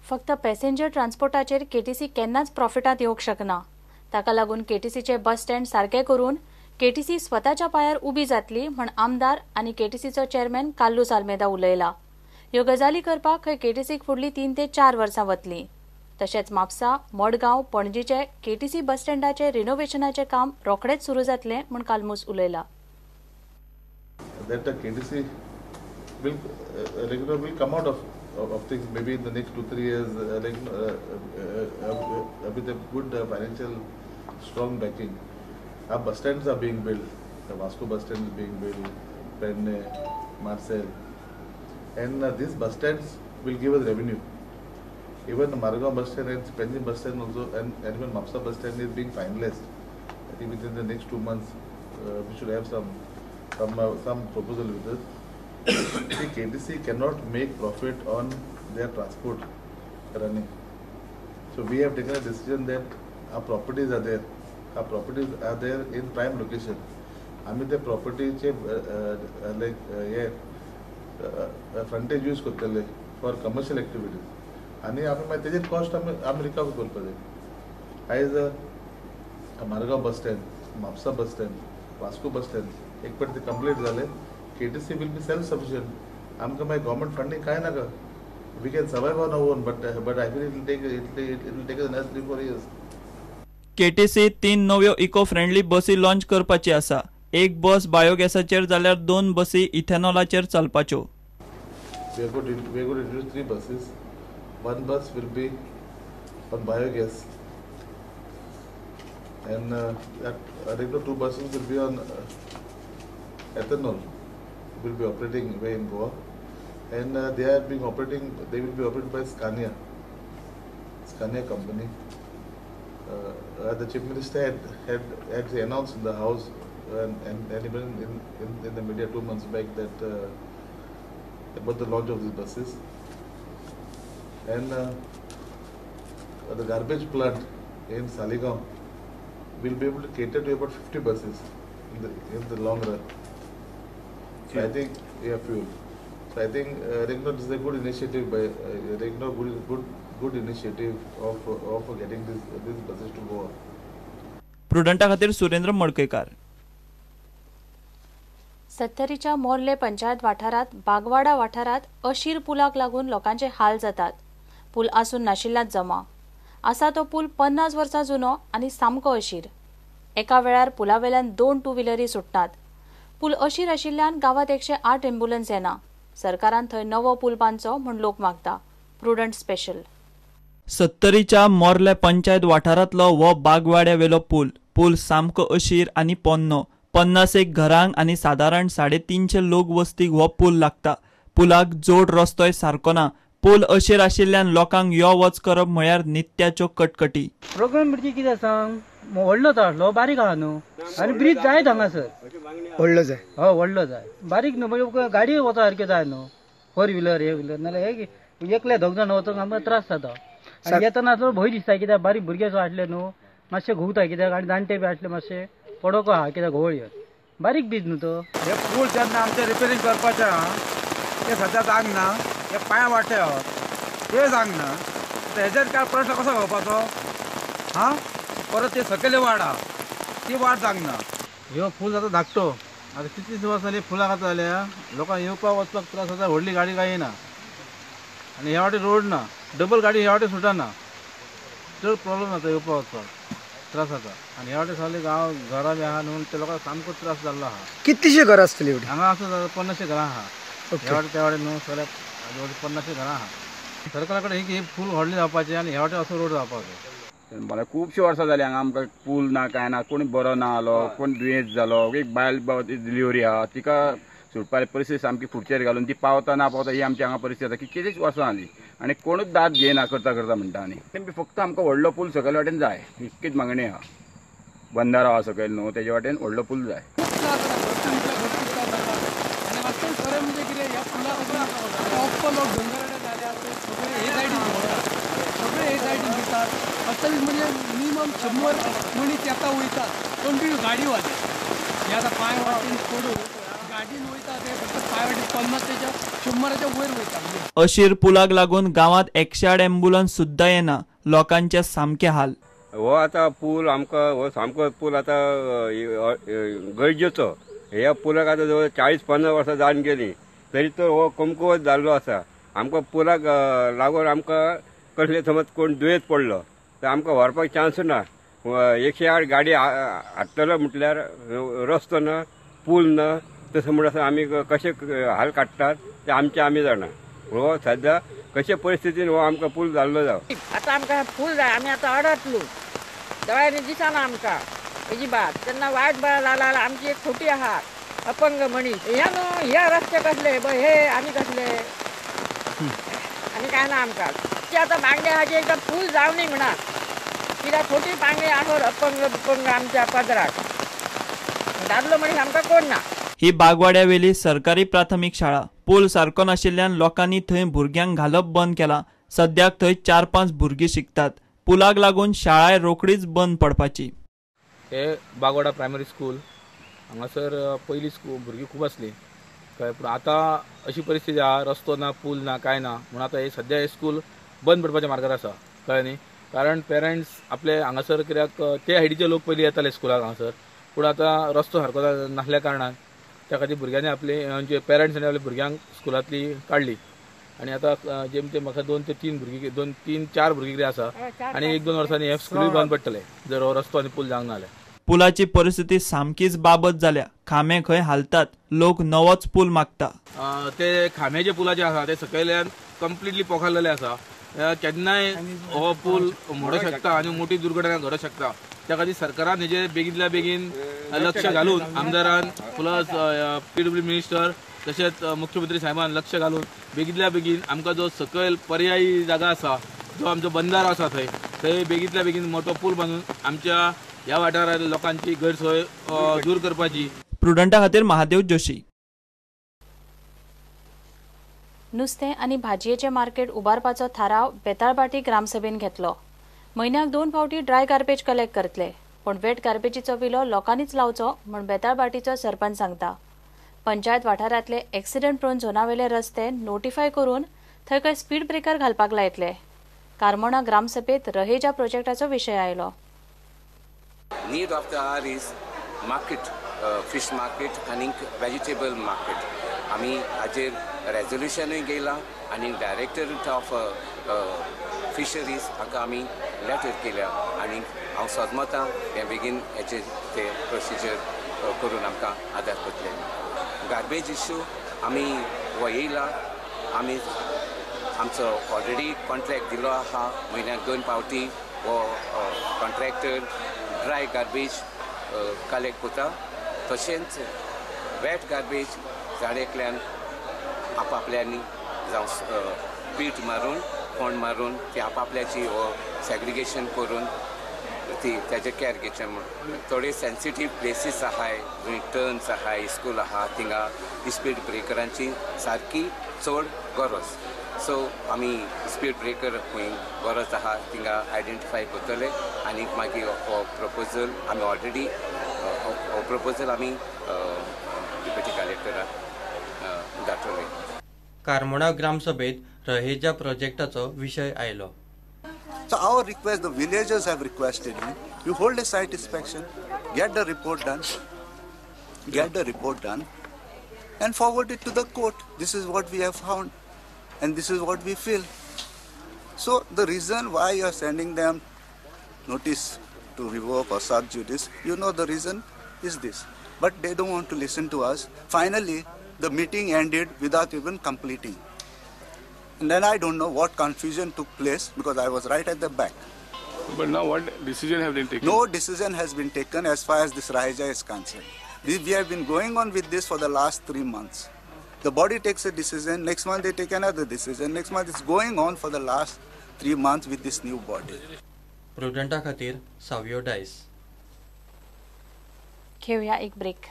फक्त passenger ट्रान्सपोर्टाचेर KTC केन्नाच प्रॉफिटांत येवंक शकना. ताका लागून केटीसीचे बस स्टँड सारके करून केटीसी स्वताच्या पांयार उबी जातली म्हण आमदार आनी केटीसीचो चेअरमॅन कार्लूस आल्मेदा उलयला. ह्यो गजाली करपाक खंय केटीसीक फुडली 3 ते 4 वर्सां वतली. तशेंच म्हापसा, मडगांव, पणजीचे केटीसी बस स्टँडाचे रिनोव्हेशनाचें काम रोखडेच सुरू जातलें म्हण Carlos उलयला. That the KTC will will come out of things maybe in the next 2-3 years with a good financial strong backing. Our bus stands are being built. The Vasco bus stand is being built, Penne, Marcel, and these bus stands will give us revenue. Even the Margao bus stand and Penjim bus stand also, and even Mapsa bus stand is being finalized. I think within the next 2 months we should have some proposal with us. The KTC cannot make profit on their transport running. So we have taken a decision that our properties are there. Our properties are there in prime location. I mean the property che like frontage use करतले for commercial activities. आणि आमी मागीर तेजेर cost आमी recover करपाक जाय. आयज Margao bus stand, Mapusa bus stand, Vasco bus stand एक पाट ते कंप्लीट जाले, KTC will be self sufficient. आमकां मागीर गव्हर्मेंट फंडींग कांय नाका. We can survive on our own, but I feel it will take us next 3-4 years. KTC 3 नव्यो eco friendly बसी लॉन्च करपाची आसा. एक बस बायोगॅसाचेर जाल्यार 2 बसी इथेनॉलाचेर चलपाच्यो. We are going to introduce 3 buses. One bus will be on biogas, and I think the 2 buses will be on ethanol. Will be operating way in Goa, and they are being operating. They will be operated by Scania company. The Chief Minister had announced in the House and even in the media 2 months back that about the launch of these buses. And the garbage plant in Saligao will be able to cater to about 50 buses in the long run. So I think, yeah, fuel. So I think this is a good initiative by good initiative of getting these buses to Goa. प्रुडंटा खातीर सुरेंद्र मडकयकार. सत्तरीच्या मोर्ले पंचायत वाठारांत बागवाडा वाठारांत अशीर पुलाक लागून लोकांचे हाल जातात. पूल आसून नाशिल्ल्यात जमा आसा तो पूल 50 वर्सां जुनो आनी सामको अशीर. एका वेळार पुलावेल्यान 2 टू व्हिलरी सुट्टात. पूल अशीर आशिल्ल्यान गांवांत 108 एम्ब्युलन्स येना. सरकारान थंय नवो पूल बांदचो म्हूण लोक मागता. Prudent special. सत्तरीच्या मोर्ले पंचायत वाठारांतलो हो बागवाड्यावेलो पूल. पूल सामको अशीर आनी पोन्नो. 50 घरांक आनी सादारण 350 लोक वस्तीक हो पूल लागता. पुलाक जोड रस्तोय सारको ना. पूल अशीर आशिल्ल्यान लोकांक यो वच करप म्हळ्यार नित्याच्यो कटकटी. प्रोग्राम म्हणजे कितें सांग, व्हडलो आसलो बारीक आहा न्हू, आनी ब्रीज जायत हांगासर व्हडलो जाय. हय व्हडलो जाय, बारीक न्हू म्हणजे गाडी वचा सारक्यो जाय न्हू, 4 व्हिलर हे व्हिलर, नाल्यार हे एकले दोग जाण वचोंक आमकां त्रास जाता. आनी येतना आसलो भंय दिसता कित्याक बारीक भुरगे सो आसले न्हू मातशे घुंवता कित्याक, आनी जाणटे बी आसले मातशे पडोको आहा कित्याक घोवळ येवन बारीक बीज न्हू तो. हे पूल जेन्ना आमचें रिपेरींग करपाचें आहा ते सद्या जाग ना, हे पांय वाटे आहात ते जाग ना, हेजेर काय प्रश्न कसो घेवपाचो हा? परत ते सकयले वाट आहा ती वाट जाग ना. ह्यो पूल जाता धाकटो, आतां कितलीं वर्सां जालीं पुलाक आतां जाल्या लोकांक येवपाक वचपाक त्रास जाता. व्हडली गाडी काय येना आनी ह्या वाटेन रोड ना, डबल गाडी ह्या वाटेन सुटना, चड प्रॉब्लम जाता येवपाक वचपाक त्रास जाता. आनी ह्या वाटेन सगळे गांव घरां बी आहा न्हू, ते लोकांक सामको त्रास जाल्लो आहा. कितलीशीं घरां आसतलीं एवढी हांगा? आसा 50 घरां आहा ह्या वाटेन, त्या वाटेन न्हू सगळ्या 50 घरां आहा. सरकारा कडेन ही पूल व्हडली जावपाची आनी ह्या वाटेन असो रोड जावपाचो. मला खुबशीं वर्सां जालीं हांगा आमकां पूल ना कांय ना, कोण बरो ना आलो, कोण दुयेंत जालो, एक बायल डिलिव्हरी आहा तिका सुटपाची परिस्थिती सामकी फुडचेर घालून ती पावता ना पावता ही आमची हांगा परिस्थिती आसा. कितलींच वर्सां जालीं आनी कोणूच दाद घेयना करता करता म्हणटा. आनी फक्त आमकां व्हडलो पूल सकयल वाटेन जाय, इतकीच मागणी आहा. बंदारो आहा सकयल न्हू, तेजे वाटेन व्हडलो पूल जाय. खरें म्हणजे कितें ह्या पुला लोक सगळे हे सायडीन भोंवतात, सगळे हे सायडीन दितात. अस्तवीस म्हणजे मिनिमम 100 मनीस येता वयतात कंटिन्यू गाडी वाले. हे आतां पांय वाटेन सोडून गाडीन वयता ते फक्त पांय वाटेन 50 तेच्या 100च्या वयर वयता. अशीर पुलाक लागून गांवांत 108 ॲम्ब्युलन्स सुद्दां येना. लोकांचे सामके हाल. हो आतां पूल आमकां हो सामको पूल आतां गरजेचो. ह्या पुलाक आतां जवळ 40-50 वर्सां जावन गेली तरी तो हो कमकुवत जाल्लो आसा. आमकां पुलाक लागून आमकां कसले समज कोण दुयेंत पडलो तर आमकां व्हरपाक चान्स ना. 108 गाडी हाडटलो म्हटल्यार रस्तो ना, पूल ना, तसो म्हणसर आमी कशे हाल काडटात ते आमचे आमी जाणा. हो सद्या कशे परिस्थितीन हो आमकां पूल जाल्लो जावं. आतां आमकां पूल जाय. आमी आतां अडकलो, दोळ्यांनी दिसना आमकां अजिबात. तेन्ना वायट बळ जाला. आमची एक खोटी आहा अपंग मनीस. ह्या न्हू ह्या रस्ते कसले हे आनी कसले आनी काय ना आमकां. ती आतां मागणी आहा की एकदां पूल जावनी म्हणा, कित्याक खोटी मागणी आहा अपंग बिपंग आमच्या पदराक. दादलो मनीस आमकां कोण ना. ही बागवाड्यावेली सरकारी प्राथमीक शाळा. पूल सारको नाशिल्ल्यान लोकांनी थंय भुरग्यांक घालप बंद केला. सद्याक थंय 4-5 भुरगीं शिकतात. पुलाक लागून शाळाय रोखडीच बंद पडपाची. हे बागवाडा प्रायमरी स्कूल हांगासर पयलीं स्कूल भुरगीं खूब आसलीं, कळ्ळें. पूण आतां अशी परिस्थिती आहा, रस्तो ना, पूल ना, कांय ना, म्हणून आतां हे सद्या हे स्कूल बंद पडपाच्या मार्गार आसा, कळ्ळें न्ही. कारण पेरंट्स आपले हांगासर कित्याक ते सायडीचे लोक पयलीं येताले स्कुलाक हांगासर, पूण आतां रस्तो सारको नासल्या कारणान त्या खातीर भुरग्यांनी आपले म्हणजे पेरंट्सांनी आपल्या भुरग्यांक स्कुलांतली काडली. आनी आतां जेमतेम म्हाका 2 ते 3 भुरगीं, 2, 3, 4 भुरगीं कितें आसा आनी 1-2 वर्सांनी हे स्कुलूय बंद पडटले जर हो रस्तो आनी पूल जावंक ना जाल्यार. पुलाची परिस्थिती सामकीच बाबत जाल्या. खांबे खंय हालतात, लोक नवोच पूल मागता. ते खांबे जे पुलाचे आसा ते सकयल्यान कंप्लिटली पोखारलेले आसा. केन्नाय हो पूल मोडूंक शकता आनी मोठी दुर्घटना घडूंक शकता. त्या खातीर सरकारान हेजेर बेगींतल्या बेगीन लक्ष घालून आमदारान प्लस PWD minister तशेंच मुख्यमंत्री साहेबान लक्ष घालून बेगींतल्या बेगीन आमकां जो सकयल पर्यायी जागा आसा, जो आमचो बंदारो आसा थंय थंय बेगींतल्या बेगीन मोठो पूल बांदून आमच्या ह्या वाठारांतल्या लोकांची गैरसोय दूर करपाची. प्रुडंटा खातीर महादेव जोशी. नुस्तें आनी भाजयेचें मार्केट उबारपाचो थाराव बेताळबाटी ग्रामसभेन घेतलो. म्हयन्याक 2 फावटी ड्राय गार्बेज कलेक्ट करतले, पूण वेट गार्बेजीचो विलो लोकांनीच लावचो म्हूण बेताळबाटीचो सरपंच सांगता. पंचायत वाठारांतले एक्सिडंट प्रोन झोनावेले रस्ते नोटिफाय करून थंय खंय स्पीड ब्रेकर घालपाक लायतले. कार्मोणा ग्रामसभेत रहेजा प्रोजेक्टाचो विशय आयलो. Need of the hour is market, fish market आनी वेजिटेबल मार्केट. आमी हाजेर रेजोल्युशनूय गेला आनी डायरेक्टरेट ऑफ फिशरीज हाका आमी लेटर केल्या आनी हांव सजमता हें बेगीन हेचेर ते प्रोसिजर करून आमकां आदार करतले. गार्बेज इश्यू आमी हो येयला, आमी आमचो ऑलरेडी कॉन्ट्रॅक्ट दिलो आहा. म्हयन्याक 2 फावटी हो कॉन्ट्रॅक्टर ड्राय गार्बेज कलेक्ट करता, तशेंच वेट गार्बेज जाण एकल्यान आपापल्यांनी जावं पीठ मारून कोण मारून ती आपापल्याची हो सेग्रिगेशन करून ती ताजें कॅर घेवचें. म्हूण थोडे सेन्सिटीव प्लेसीस आहाय, जंय टर्न्स आहाय, स्कूल आहा, थिंगा स्पीड ब्रेकरांची सारकी चड गरज. सो आमी स्पीड ब्रेकर खंय गरज आहा थिंगा आयडेंटिफाय करतले आनी मागीर हो प्रपोजल आमी ऑलरेडी हो प्रपोजल आमी डिप्युटी कलेक्टराक धाडटले. कार्मोणा ग्रामसभेत रहेजा प्रोजेक्टाचो विशय आयलो. So our request, the villagers have requested me, you hold a site inspection, get the report done, get the report done and forward it to the court. This is what we have found and this is what we feel. So the reason why you are sending them notice to revoke or sub judice, you know the reason is this. But they don't want to listen to us. Finally, the meeting ended without even completing. And then I don't know what confusion took place because I was right at the back. But now what decision have been taken? No decision has been taken as far as this Raheja is concerned. We have been going on with this for the last 3 months. The body takes a decision, next month they take another decision, next month it's going on for the last 3 months with this new body. प्रुडंटा खातीर सावियो डायस. घेऊया एक break.